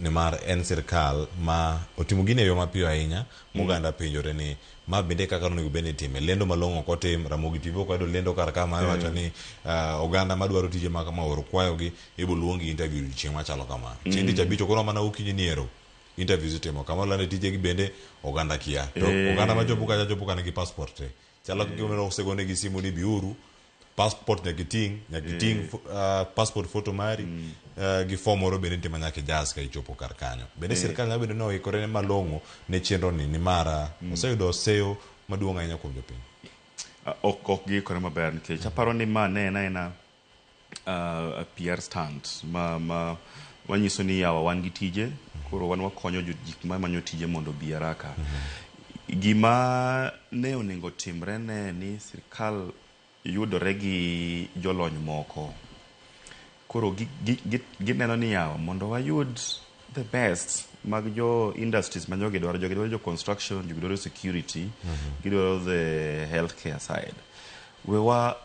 Nimar en sirkal ma otimo gini e yo mapiyo ahinya, moganda penjore ni ma bende kaka onego bed ni itime. Lendo malong'o ok otim. Ramogi TV ok oyudo lendo kar ka mar wacho ni oganda madwaro tije ma kama oro kwayogi ibo luongi interview odiochieng' machalo kama. Chieng' tich abich okoro mana okinyi ni ero interviews itimo kama olande tijegi bende oganda kia. To oganda machopo kacha chopo ka nigi passport te. Chalo ka gima osegonegi simu ni biuru, passport nyaka iting', nyaka iting' passport photo mari gi form moro bende nitie ma nyaka ijas ka ichopo kar kanyo. Bende sirkal nyalo bedo ni oikore ne malong'o ne chenro ni nimar oseyudo seyo maduong' ahinya kuom jopiny. Ok giikore maber nikech aparo ni ma ne en aena PR stunt ma manyiso ni yawa wan gi tije, koro wan wakonyo gik ma manyo tije mondo obi haraka. Gima ne onego timre ne ni sirkal yudore gi jolony moko, koro gineno ni yawa mondo wayud the best mag jo industries ma jogi dwaro. Jogi dwaro jo construction, jogi dwaro security, gidwaro the healthcare side. We wa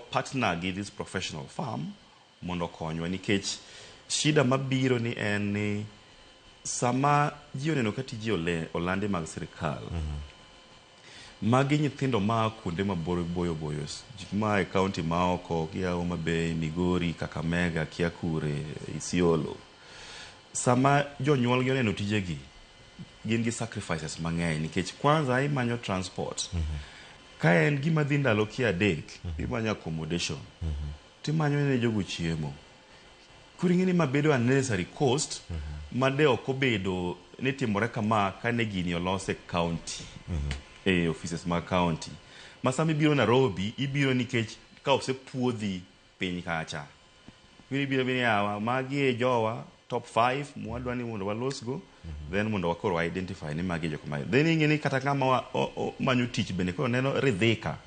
partner gi this professional firm mondo okonywa, nikech shida mabiro ni en ni sama ji oneno ka tije olandi mag sirkal, magi nyithindo maa kuonde mabor boyo boyo, gik maa e county maoko gia Homa Bay, Migori, Kakamega, kia kure, Isiolo. Sama jonyuolgi oneno tijegi, gin gi sacrifices mang'eny, nikech kwanza imanyo transport. Ka en gima dhi ndalo kia 3, imanyo accommodation, timanyo ne jogo chiemo. Koro ing'e ni ma bedo unnecessary cost ma de ok obedo ni timore kama kane gini olos e county, e offices mag county. Ma sama ibiro Nairobi, ibiro nikech ka osepuodhi piny kacha. Ibiro ni yawa magi e jowa top 5 mwadwa ni mondo walosgo, then mondo wakoro wa identify ni magi e jok ma then ing'e ni kata ng'ama manyo tich bende koro neno ridhika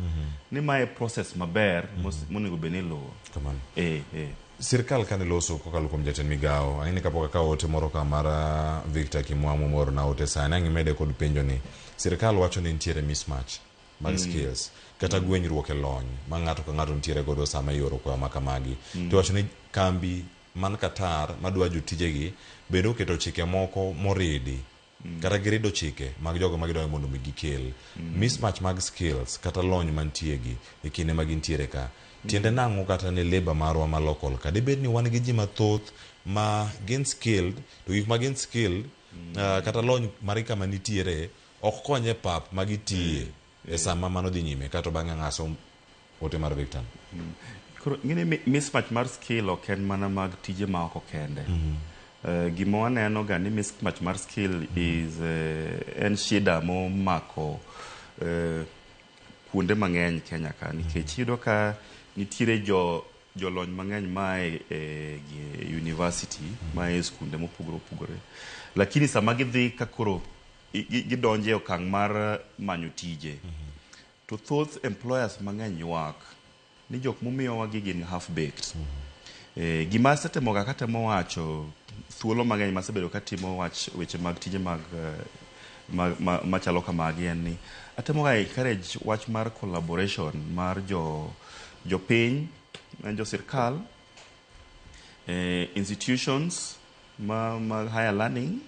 ni mae process maber monego bed ni iluwo. Kamano. Eh. Sirkal kane loso kokalo kuom jatend migawo, ang'e ni kapok akawo ote moro ka mar Victor Kimwamu moorona ote sani, ang' imede kod penjo ni sirkal wacho ni nitiere mismatch mag skills kata gwenyruok e lony ma ng'ato ka ng'ato nitiere godo sama ioro kwayo ma kamagi. To iwacho ni kambi man Qatar madwa jotijegi bende oketo chike moko moridi kata girido chike mag jogo ma gidwaro mondo mi gikel. Mismatch mag skills kata lony mantie gi e kinde ma gintiere ka tiende nang'o kata ne labour marwa ma local ka dibed ni wan gi ji mathoth ma gin skilled to gik ma gin skilled kata lony margi kama nitiere ok kony e pap ma gitiye e sama mano dhi nyime kato bang'e ng'aso ote mar Victor. Koro ing'e ni mismatch mar skill ok en mana mag tije ma oko kende. Gima waneno ga ni mismatch mar skill is en shida momako kuonde mang'eny Kenya ka, nikech iyudo ka nitiere jo jolony mang'eny ma e university, ma e skunde mopogore opogore, lakini sama gidhi ka koro gidonjo e okang' mar manyo tije, to thoth employers mang'eny ywak ni jok momiyowa gi gin half baked. Gima asetemoga katemo wacho thuolo mang'eny masebedo katimo wach weche mag tije mag machalo kamagi en ni atemoga encourage wach mar collaboration mar jo jopiny, jo sirkal, institutions ma higher learning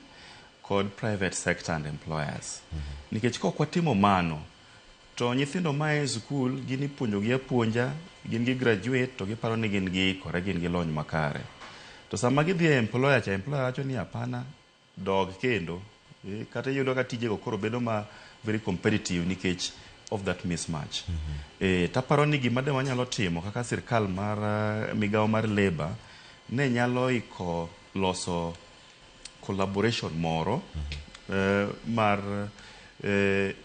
kod private sector and employers, nikech kok watimo mano to nyithindo ma e skul gin ipuonjogi apuonja, gin gi graduate to giparo ni gin giikore, gin gi lony makare, to sama gidhi e employer cha, employer wacho ni hapana, dog kendo. Kata iyudo ka tijego koro bedo ma very competitive nikech of that mismatch. Taparo ni gima de wanyalo timo kaka sirkal mar migawo mar labor ne nyalo iko loso collaboration moro mar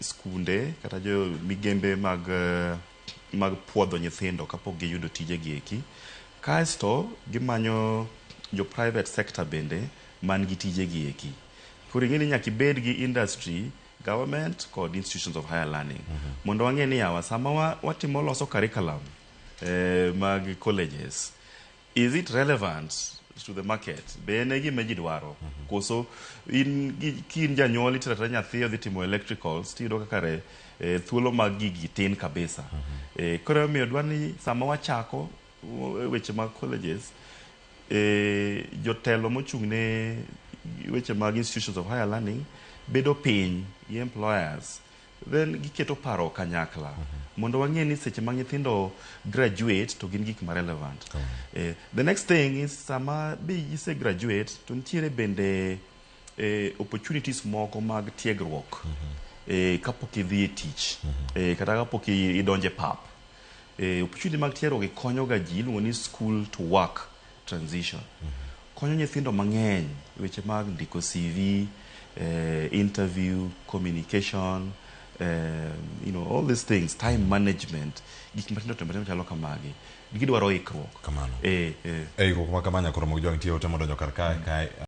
skunde kata jo migembe mag puodho nyithindo kapok giyudo tije gi eki, kasto gimanyo jo private sector bende man gi tije gi eki. Koro ing'e ni nyaka ibed gi industry, government kod institutions of higher learning mondo wang'e ni yawa sama watimo loso curriculum mag colleges, is it relevant to the market? Be en e gima ji dwaro koso in ki in janyuol itero atera nyathi odhi timo electricals, tiyudo ka kare thuolo mag gigi tin kabisa. Koro emomiyo dwa ni sama wachako weche mag colleges. Jotelo mochung' ne weche mag institutions of higher learning bedo piny gi employers, then giketo paro kanyakla mondo wang'e ni seche ma nyithindo graduate to gin gik ma relevant. The next thing is, sama be gise graduate to nitiere bende opportunities moko mag tiegruok kapok idhi e tich kata kapok idonje pap. Opportunity mag tiegruok gi konyo ga ji, iluongo ni school to work transition. Konyo nyithindo mang'eny weche mag ndiko CV, interview, communication, all these things, time management, gik matindo tindo machalo kamagi. Gidwaro ikruok. Kamano. Eh. E ikruok ma kama nyakoro mag jwang' nitie ote modonjo kar kae.